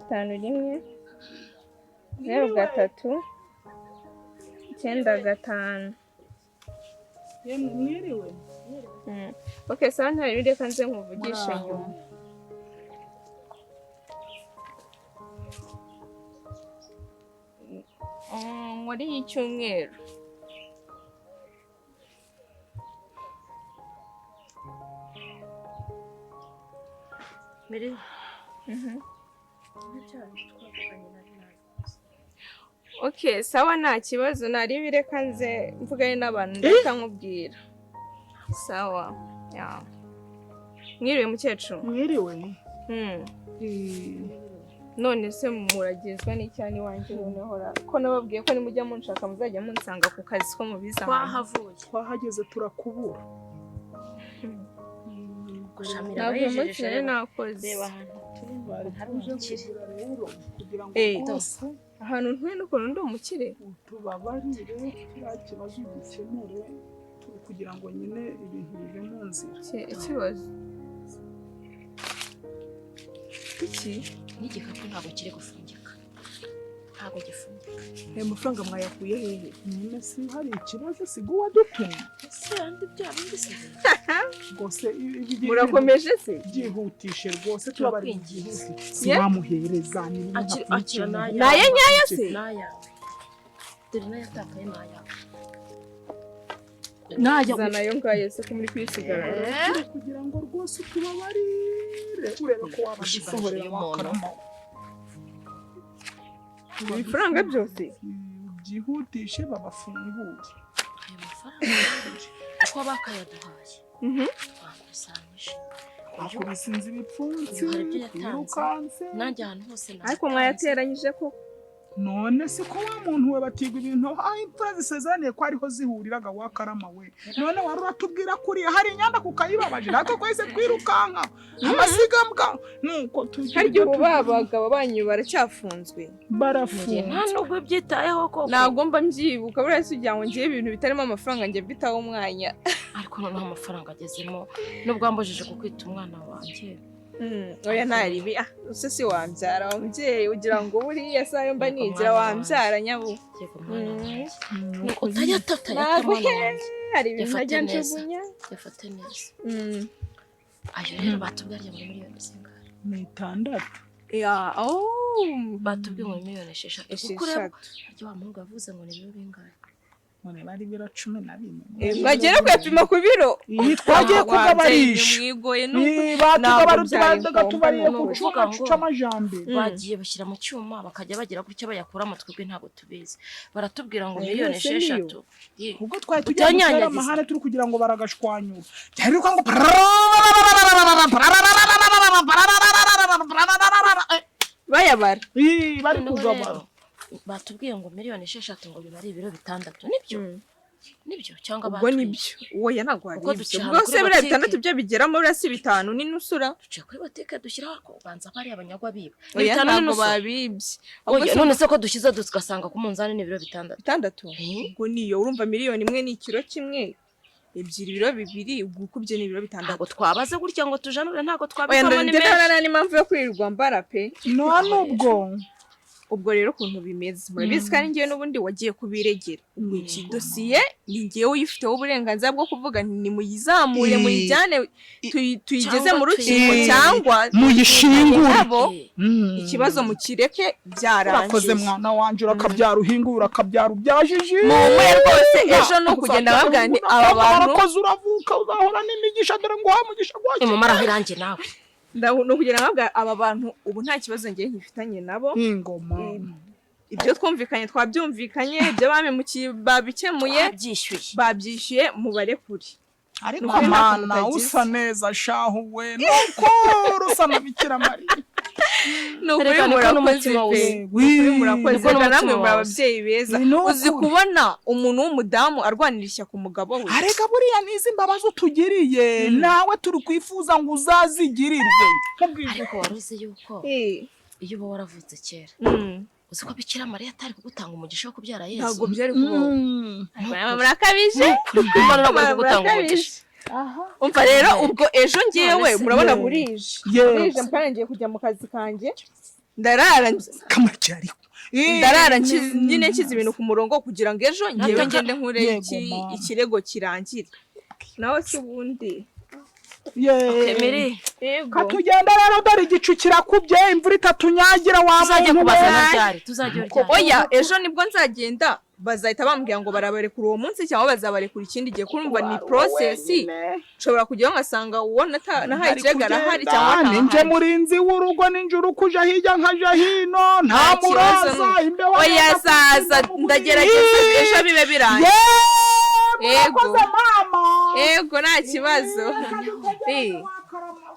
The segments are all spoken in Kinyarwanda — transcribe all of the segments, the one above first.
51 03 95. Yemwe mwiriwe. Okay, sawa, ntari reka nze nkuvugishe nyuma. Muri iyi cyumweru. Mbere Mhm. twavuganye na nabi. Okay, sawa, nta kibazo, nari reka nze mvugane n'abantu ndahita nkubwira. Sawa. Ya. Mwiriwe mukecuru. Mwiriwe. None se muragezwa n'icyani wanjye noneho ra? Ko nababwiye ko nimujya munshaka muzajya munsanga ku kazi ko mubizi ahantu. Twahavuye. Twahageze turakubura. Gushamira Ntabwo uyu munsi abayijeje. nari nakoze. Reba ahantu turi Bari hari tuje umukire. kugira rero kugira ngo Eh. rwose Ahantu ntuye n'ukuntu ndi umukire. utubabarire kiriya kibazo ugikemure, turi kugira ngo nyine ibintu bive mu nzira. Ikibazo. Iki? N'igikapu ntabwo kiri gufungika. Ntabwo gifungika. Ayo mafaranga mwayakuye hehe? Nyine si hari ikibazo si uwadutumye Ese andi bya bindi se? rwose Murakomeje se? Byihutishe rwose, tubabarire. Turakwinginze. Byihute si Ye? wamuhereza niba Akira n'ayawe. Naye nyayo se? N'ayawe. Dore n'ayatakaye n'ayawe. N'ayawe. Zana ayo ngayo se ko muri kwisigarana. Kugira ngo rwose utubabarire urebe ko wabadusohorera wakarama. Ibifaranga byose? Byihutishe babafungure. Ayo mafaranga uko bakayaduhaye twakusanyije. Twakubise inzu ibipfunsi. Uyu hari ibyo yatanze. Twirukanse. Nanjye ahantu hose Ariko nahatanze. mwayateranyije ko None se ko wa muntu we batiga ibintu aho imfura zisezeraniye ko ariho zihuriraga wa karama we, none wari uratubwira kuriya hari inyanda kukayibabaje, natwe twahise twirukanka amasigambwa nuko tugira. Harya ubu ba bagabo banyu baracyafunzwe? Barafunze. Nta nubwo byitayeho koko. Ntabwo mba mbyibuka, buriya si ugira ngo ngewe ibintu bitarimo amafaranga njye mbitaho umwanya. Ariko noneho amafaranga agezemo nubwo wambujije kukwita umwana wanjye. Oya nta ribi, ah use si wambyara wa mubyeyi, ugira ngo buriya sayo mba Yego, nigira mwana wambyara nyabu. Yego mwana wanjye. Utayata utayata Ntabwo mwana wanjye. hari ibintu Yafate ntajya neza. njugunya. Yafate neza. Ayo rero batubwiye arya muri miliyoni zingahe? Ni 6. Ya, oh. Batubwiye ngo ni miliyoni 6. Kuko ureba 6. harya wa muhungu yavuze ngo ni ibiro bingahe? None bari ibiro 14. Bagera kuyapima ku biro. Iyi twagiye kugabarisha. Mwigoye nuko Batugabara Ntabwo byari tubanzaga tubariye ngombwa ku ni cyuma ukuvuga ngo- c'amajambere. Bagiye bashyira mu cyuma bakajya bagira gutya bayakuramo, twebwe ntabwo tubizi. Baratubwira ngo Ayo miliyoni yose niyo. 6. Ye. Ubwo twari tugiye gutera Utanyanyagiza. amahane turi kugira ngo baragashwanyura, byari biruka ngo Bayabara. Ii, bari Noneho kugabara. rero, batubwiye ngo miliyoni 6 ngo biba ari ibiro 6, nibyo? Nibyo cyangwa Ubwo batwiye? nibyo, oya ntabwo hari Ubwo ibyo. duciye Ubwo ahantu se kuri biriya botike. 6 byo bigeramo, buriya si 5 n'inusura. Duciye kuri botike dushyiraho ako ubanza bariya abanyagwa biba. Ni Oya 5 ntabwo n'inusu. babibye. Ahubwo Oya, se none se ko dushyize tugasanga ku munzani ni ibiro 6. 6? Eh? Ubwo niyo urumva miliyoni 1 ni ikiro kimwe, 2 ibiro 2, ubwo ukubye ni ibiro 6. Ntabwo twabaze gutya ngo tujanure, ntabwo Oya twabikamo ni ndetse menshi. nta n'impamvu yo kwirirwa mbara pe. None ubwo Ubwo rero ukuntu bimeze murabizi, kandi ngewe n'ubundi wagiye kubiregera, ubwo iki dosiye ni ngewe uyifiteho uburenganzira bwo kuvuga nti nimuyizamure muyijyane tuyigeze Cyangwa mu rukiko tuyi- cyangwa muyishingure. nabo Eh, ikibazo mukireke Urakoze byarangiye. mwana wanje, urakabyara uhinga, urakabyara ubyajije. Mumwe rwose ejo ni ukugenda babwira nti aba bantu Warakoze uravuka uzahora n'imigisha, dore ngo umugisha gwaki. Nimumaraho irangi nawe. Ni ukugenda babwira aba bantu ubu nta kibazo ngewe nkifitanye nabo. Ingoma. Ibyo twumvikanye twabyumvikanye, ibyo bamemukiye babikemuye. Babyishyuye. Babyishyuye, mubarekure. Ariko Nukuri ntako mana mutagize. usa neza shahu we, nuko usa na Bikira Mariya. Ni ukuri Erega niko murakoze n'umutima pe. wuzuye. Ni ukuri murakoze. Niko Reka namwe n'umutima muri wawe. ababyeyi beza. Ni ukuri. Uzi kubona umuntu w'umudamu arwanira ishyaka umugabo we? Arega buriya n'izi mbabazi utugiriye nawe turi kwifuza ngo uzazigirirwe. Nkubwije Ariko wari uzi yuko Eh. iyo uba waravutse kera, uzi ko Bikira Mariya atari kugutanga umugisha wo kubyara Yesu? Ntabwo byari kubaho. Mm. Murakabije. Imana ntabwo ari kugutanga umugisha. Umva rero ubwo ejo ngewe None se- murabona burije. Yego. Burije mpana ngiye kujya mu kazi kanjye. Ndarara Kamarikira ariko. Ndarara nyine nshyize ibintu ku murongo kugira ngo ejo ngewe ngende nkure Yego, mama. ikirego kirangire. Nawe se ubundi Ye. Yego. Katugenda rero, dore igicu kirakubye, imvura itatunyagira wa Tuzajya muntu we. kubazana ryari? Tuzajya ryari? Oya, ejo nibwo nzagenda, bazahita bambwira ngo barabarekura uwo munsi cyangwa bazabarekura ikindi gihe. Kurumva ni process, nshobora kujyayo ngasanga uwo nahaye ikirego arahari cyangwa Ninje ntahari. murinzi w'urugo, ninje urukuja hirya nkaja hino, nta Nta kibazo. muraza imbeho. Oya, yenda zaza kuzinda mu ndagerageza buriri. ejo bibe birangiye. Ye, Yego. murakoze mama. Yego, nta kibazo. Eh.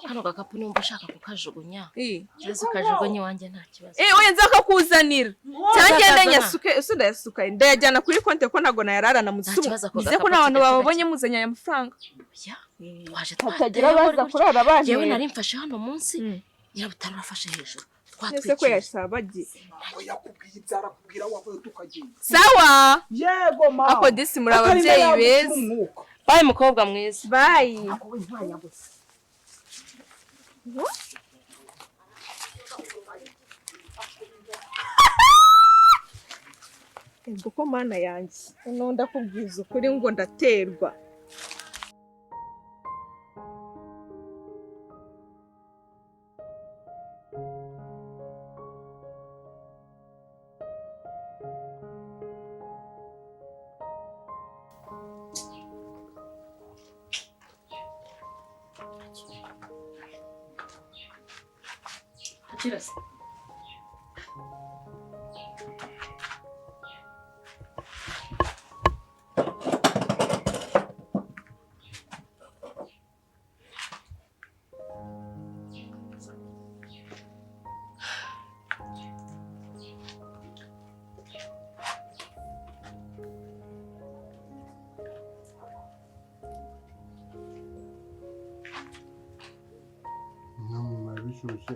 Kano gakapu numva ushaka kukajugunya, Eh. ikibazo ukajugunya iwanjye, nta kibazo. Eh, oya, nzakakuzanira cyangwa ngende Uzakazana. nyasuke, ese ndayasuka ndayajyana kuri konti ko ntabwo nayararana mu Nta zuba. kibazo, ako Bize ko gakapu n'abantu tujya bababonye muzanye aya mafaranga. Oya, twaje Hatagira twateye abaza gutya. kurara Yewe, bantera. nari mfashe hano munsi, nyirabutara urafashe hejuru. Ese ko Twatwikiye. yasabagiye? Yakubwiye ibyo arakubwira, wavuye tukagenda. Sawa. Yego mama. Ako disi muri ababyeyi beza. Bye, mukobwa mwiza. Bye. Ego ko mana yanjye, noneho ndakubwiza ukuri ngo ndaterwa. Akira se. Namwe bishyushye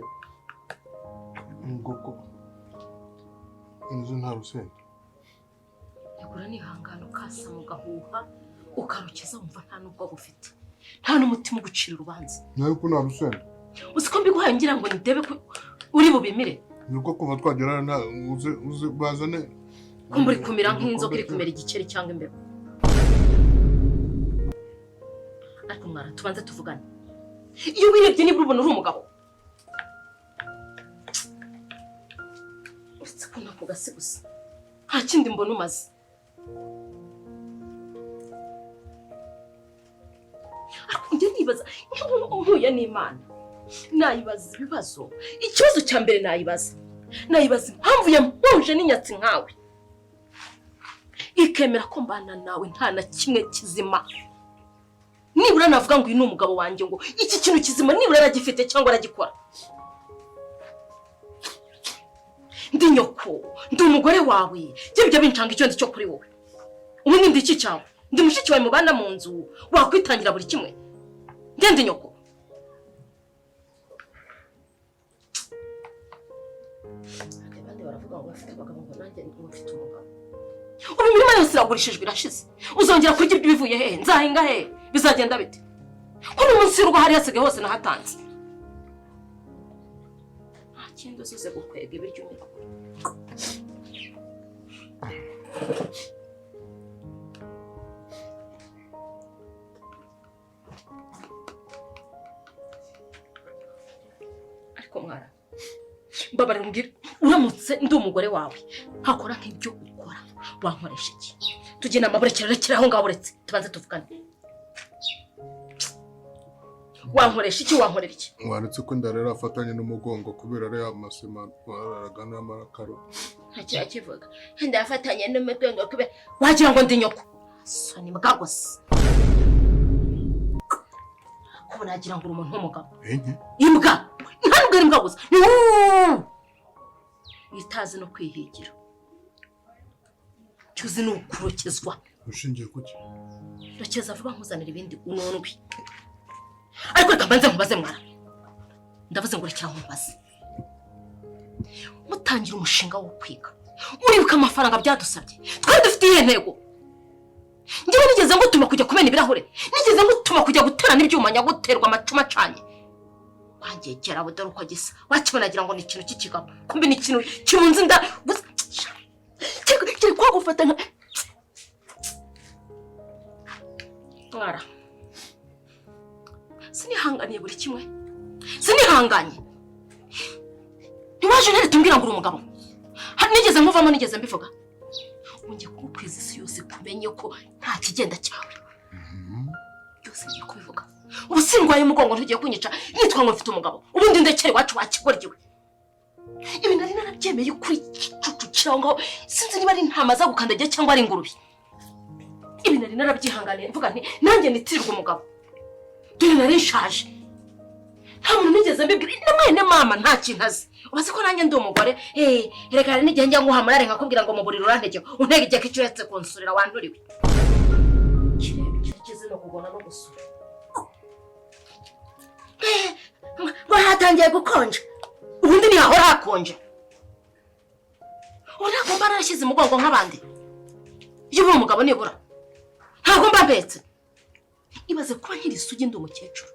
ngoko inzu nta rusenda. Yagura nihangana, ukasa mu gahuha, ukarukiza, wumva nta n'ubwo bufite, nta n'umutima ugucira urubanza. Nawe ko nta rusenda. Uzi ko mbiguhaye ngira ngo ndebe ko uri bubimire. Ni uko kuva twagera nta uzi uzi bazane. Kumva uri kumira nk'inzoka iri kumera igikeri cyangwa imbeba. Ariko mwana, tubanze tuvugane. Iyo wirebye nibura ubona uri umugabo? Uretse ko nako gasi gusa, nta kindi mbona umaze. Ariko njye nibaza, nk'ubu mpuye n'Imana nayibaza ibibazo. Ikibazo cya mbere nayibaza impamvu yampuje n'inyatsi nkawe, ikemera ko mbana nawe nta na kimwe kizima nibura navuga ngo uyu ni umugabo wanjye, ngo iki kintu kizima nibura aragifite cyangwa aragikora. Ndi nyoko, ndi umugore wawe, njye bijya bincanga icyo ndi cyo kuri wowe. Ubu ndi iki cyawe? Ndi mushiki wawe mubana mu nzu, wakwitangira buri kimwe. Njye ndi nyoko. Abandi baravuga ngo bafite abagabo, ngo nanjye ngo mfite umugabo. Ubu imirima yose iragurishijwe, irashize. Uzongera kurya ibyo bivuye hehe? Nzahinga hehe? Bizagenda bite ko n'umunsi y'urugo hari hasigaye hose nahatanze? Nta kindi, uzuze gukwega ibiryo unyuragura. Ariko mwara, mbabarira umbwire, uramutse ndi umugore wawe nkakora nk'ibyo ukora, wankoresha iki? Tujye inama. Burekera, rekera aho ngaho, uretse tubanze tuvugane. Wankoresha iki? Wankorera iki? Waretse ko inda rero afatanye n'umugongo kubera ariya masima bararaga n'amakaro. Ntacyo yakivuga, ndafatanye n'umugongo kubera wagira ngo ndi nyoko. Soni mbwa gusa, kuba nagira ngo uri umuntu w'umugabo. Enye. Imbwa, nta nubwo ari imbwa gusa, ni wuuu itazi no kwihigira. Icyo uzi ni ukurokezwa. Ushingiye ku ki? Rokeza vuba nkuzanira ibindi unundwi. Ariko reka mbanze nkubaze mwara. Ndavuze ngo rekera nkubaze. Mutangira umushinga wo kwiga, uribuka amafaranga byadusabye? Twari dufite iyihe ntego? Njyewe nigeze ngutuma kujya kumena ibirahure? Nigeze ngutuma kujya guterana ibyuma nyaguterwa amacuma acanye? Wangegera we, dore uko gisa, wakibona agira ngo ni ikintu cy'ikigabo, kumbe ni ikintu kirunze inda gusa kiri kwagufata nka mwara. Sinihanganiye buri kimwe, sinihanganye. Ntiwaje untereta umbwira ngo uri umugabo. Nigeze nkuvamo, nigeze mbivuga. Ubu ngiye kugukwiza isi yose kumenye ko nta kigenda cyawe. Byose ngiye kubivuga. Ubu sindwaye umugongo, ntugiye kunyica nitwa ngo mfite umugabo. Ubundi ndekere iwacu wakigoryiwe. Ibi nari narabyemeye kuri gicucu kiri aho ngaho, sinzi niba ari intama zagukandagiye cyangwa ari ingurube. Ibi nari narabyihanganiye mvuga nti nanjye nitirirwe umugabo. Dore nari nshaje. Nta muntu nigeze mbibwira, na mwene mama nta kintu azi. Ubaze ko nanjye ndi umugore, reka hari n'igihe njya nguha amurare nkakubwira ngo mu buriri urantegeka, untegeka icyo uretse kunsurira wanturiwe. Kirekire no kugona no gusura. Ngo hatangiye gukonja. Ubundi ntihahora hakonje. Ubu ntabwo mba narashyize umugongo nk'abandi. Iyo uri umugabo nibura ntabwo mba mpetse. Ibaze kuba nkiri isugi ndi umukecuru.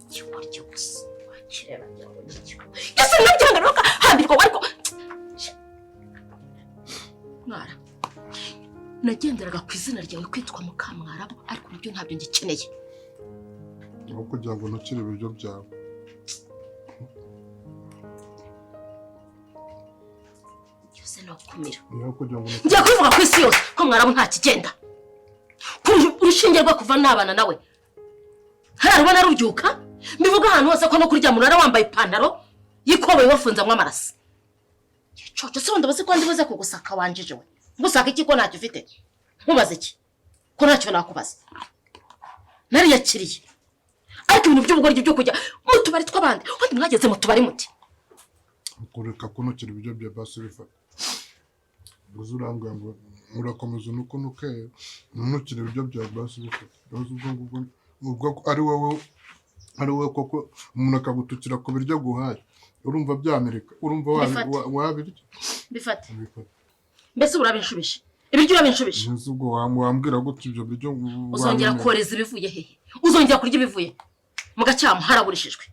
Ikigoryi gusa wakireba ngira ngo ni ikigoryi. Ese nabyanga rero hambirwa ariko mwara. Nagenderaga ku izina ryawe kwitwa Mukamwarabu, ariko nabyo ntabyo ngikeneye. Aho kugira ngo ntukire ibiryo byawe. Byose ni ukumira. Aho kugira ngo Ngiye kubivuga ku isi yose ko Mwarabu nta kigenda. Urushinge rwe kuva nabana nawe. Hararubona rubyuka, mbivuga ahantu hose ko no kurya murara wambaye ipantaro y'ikoboyi wafunzemo amaraso. Gicucu se wundi uzi ko ndibuze kugusaka wanjije we. Ngusaka iki ko ntacyo ufite? Nkubaze iki? Ko ntacyo nakubaza. Nariyakiriye. Ariko ibintu by'ubugoryi byo kujya mu tubari tw'abandi, ubundi mwageze mu tubari muti. Kureka kunukira ibiryo bya basi bifata. Uzi urambwira ngo urakomeza unukunuke, unukire ibiryo bya basi bifata. Uzi ubwo ngubwo ubwo ari wowe koko umuntu akagutukira ku biryo aguhaye. Urumva byamereka, urumva wabirya. Bifate. Mbese urabinshubije? Ibiryo urabinshubije? Nzi ubwo wambwira gutya ibyo biryo uzongera koreza ibivuye hehe? Uzongera kurya ibivuye? Mu Gacyamo haragurishijwe.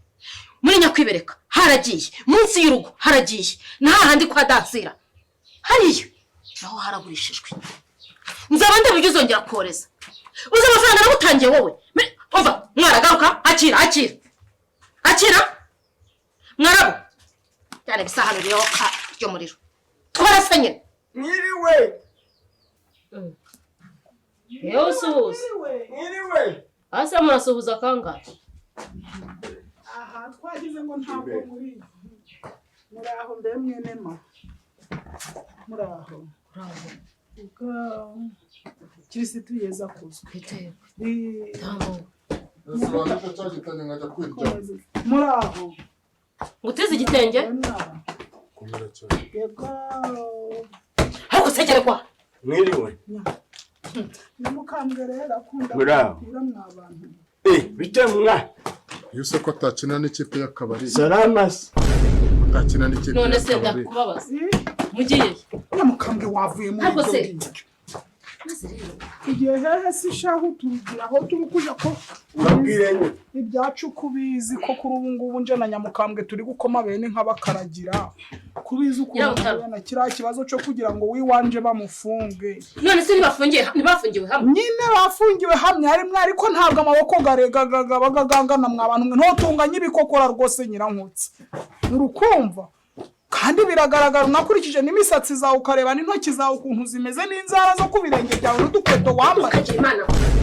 Muri Nyakwibereka haragiye, munsi y'urugo haragiye, na hahandi kwa Dansira hariyo naho haragurishijwe. Nzaba ndabiryo uzongera koreza. Uzi amafaranga nagutangiye wowe. Umva mwaragaruka, akira akira akira Mwarabu. Cyane bisahano rero ka ryo muriro. Twarasa nyine. Mwiriwe. Yewe usuhuza. Mwiriwe. Asa murasuhuza kangahe? Aha twagize ngo ntabwo muri. Muraho mbe mwene ma. Muraho. Muraho. Ubwo Kirisitu yeza kuzwe. Muraho. Nguteze igitenge? Komera cyane. Yego. Ariko sekere kwa. Mwiriwe. Namukambwe rero akunda Muraho. kumupira mwa bantu. Bite mwa. Iyo se ko atakina n'ikipe y'akabari. Salamas. Atakina n'ikipe None se y'akabari. ndakubabaza. Mugiye. Namukambwe wavuye muri Ariko ibyo se ngibyo. Maze rero Tugiye hehe si shahu turugira aho turi kuja ko Babwire ibyacu kubizi ko kuri ubu ngubu nje na Nyamukambwe turi gukoma bene nk'abakaragira kubizi ukuntu na kiriya kibazo cyo kugira ngo wiwanje bamufunge. None se ntibafungiye, ntibafungiwe hamwe? Nyine bafungiwe hamwe harimwe, ariko ntabwo amaboko garegaga bagagangana mwa bantu mwe ntotunganye ibikokora rwose nyirankotsi. Urukumva? Kandi biragaragara unakurikije n'imisatsi zawe ukareba n'intoki zawe ukuntu zimeze n'inzara zo ku birenge byawe n'udukweto wambaye.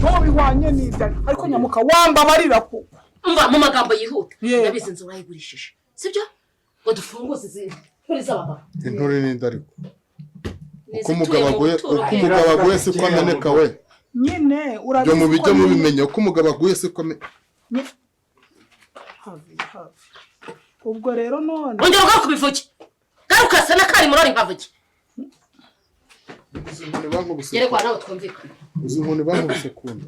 Nto bihwanye n'ibyo. Ariko Nyamuka wambabarira ko. Umva mu magambo yihuta. Ndabizi inzu urayigurishije. Sibyo? Ngo dufunguze izi nturi z'abagabo. Intore n'indi ariko. Uko umugabo aguye, uko umugabo aguye siko ameneka we. Nyine urabizi. Byo mubijya mubimenya uko umugabo aguye siko ameneka. Havi havi. Ubwo rero none ongera ugaruka ubivuge. Garuka se na kari murori nkavuge. Yerekwa nawe twumvikana. Uzi inkoni bankubise kunda.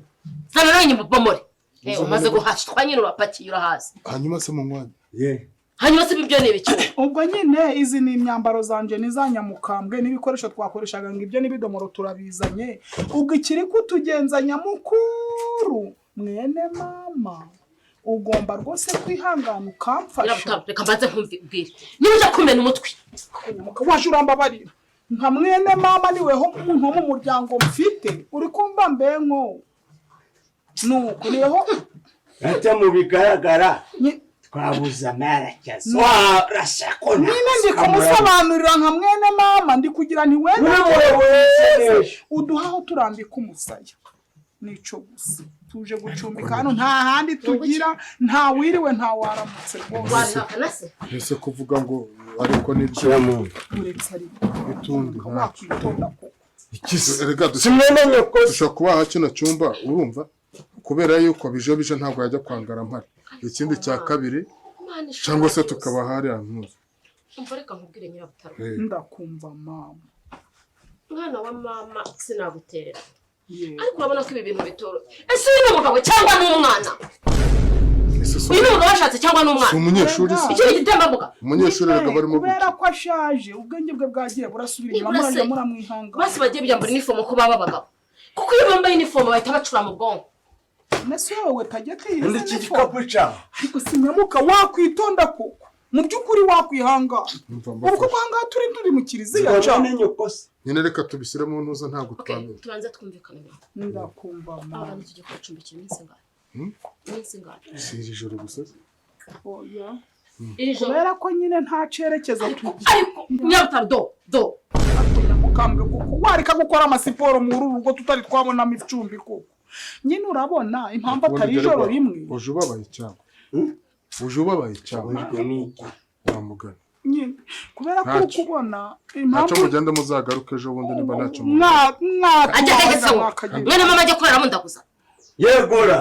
Zana nawe nyimubomore. Umaze guhashwa nyine urapakiye urahaza. Hanyuma se mu mwanya. Hanyuma se ibyo ni ibiki? Ubwo nyine izi ni imyambaro zanje niza Nyamukambwe n'ibikoresho twakoreshaga ngo ibyo n'ibidomoro turabizanye. Ubwo ikiri kutugenza nyamukuru mwene mama. Ugomba rwose kwihangana ukamfasha. Nyirabutaro, reka mbanze nkumvibwire niba ujya kumena umutwe. Waje urambabarira nka mwene mama, niweho umuntu wo mu muryango mfite, uri kumva mbenko nuko niweho. Ate mu bigaragara twabuze amerekezo, warashako. Nyine ndi kumusobanurira nka mwene mama, ndi kugira nti wenda uduha aho turambika umusaya, nico gusa tuje gucumbika hano, nta handi tugira, nta wiriwe, nta waramutse rwose. Wabihakana se? Ese kuvuga ngo ariko nibyo? Kiramuntu. Uretse ariko Utundi ntacyo. Wakwitonda koko. Erega Simwene nyoko. dushobora kubaha kino cyumba, urumva, kubera yuko bije bije ntabwo yajya kwangara mpari. Ikindi cya kabiri, Imana ishobora cyangwa se byose. tukaba hariya ntuzi. Umva, reka nkubwire, Nyirabutaro. Ndakumva mama. Mwana wa mama, sinaguterera, Yego. ariko urabona ko ibi bintu bitoroshye. Ese uyu ni umugabo cyangwa ni umwana? Ese si Uyu ni umugabo washatse cyangwa ni si umwana? umunyeshuri se? Iki ni igitambambuga. Umunyeshuri Nyine, reka barimo kubera ko ashaje, ubwenge bwe bwagiye burasubira inyuma. Nibura se- Murajya muramwihangana. Basi bagiye byambara inifomo ko baba abagabo, kuko iyo bambaye inifomo bahita bacura mu bwonko. Nese wowe tageti Undi iki gikapu cyawe. Ariko sinyamuka, wakwitonda koko, mu by'ukuri wakwihangana. Umva, Ubu mbafashe. koko ahangaha turi mu kiliziya ca. Mwene nyoko se. Nyine reka tubishyire mu ntuza, ntabwo Okay, twamenya. tubanze twumvikane nawe. Ndakumva Aba mama. bantu tugiye kubacumbikira iminsi ingahe? Iminsi ingahe? Si iri joro gusa se? Oya. Iri joro. Kubera ko nyine nta cyerekezo tugira. Ariko Nyirabutaro, do do. Mukambwe kuko wareka gukora amasiporo muri uru rugo tutari twabonamo icumbi koko. Nyine urabona impamvu Ubundi atari dore ijoro ko rimwe. Uje ubabaye cyangwa uje ubabaye cyangwa Ubwo ni iki? Wamugana. Nyine kubera ko uri Ntacyo. kubona Ntacyo, impamvu mugende, muzagaruke ejo bundi niba ntacyo mubona. Ajya hegetse mwatubabaza we. mwakagira. Mwene mama, ajya kuraramo ndaguza. Yegura.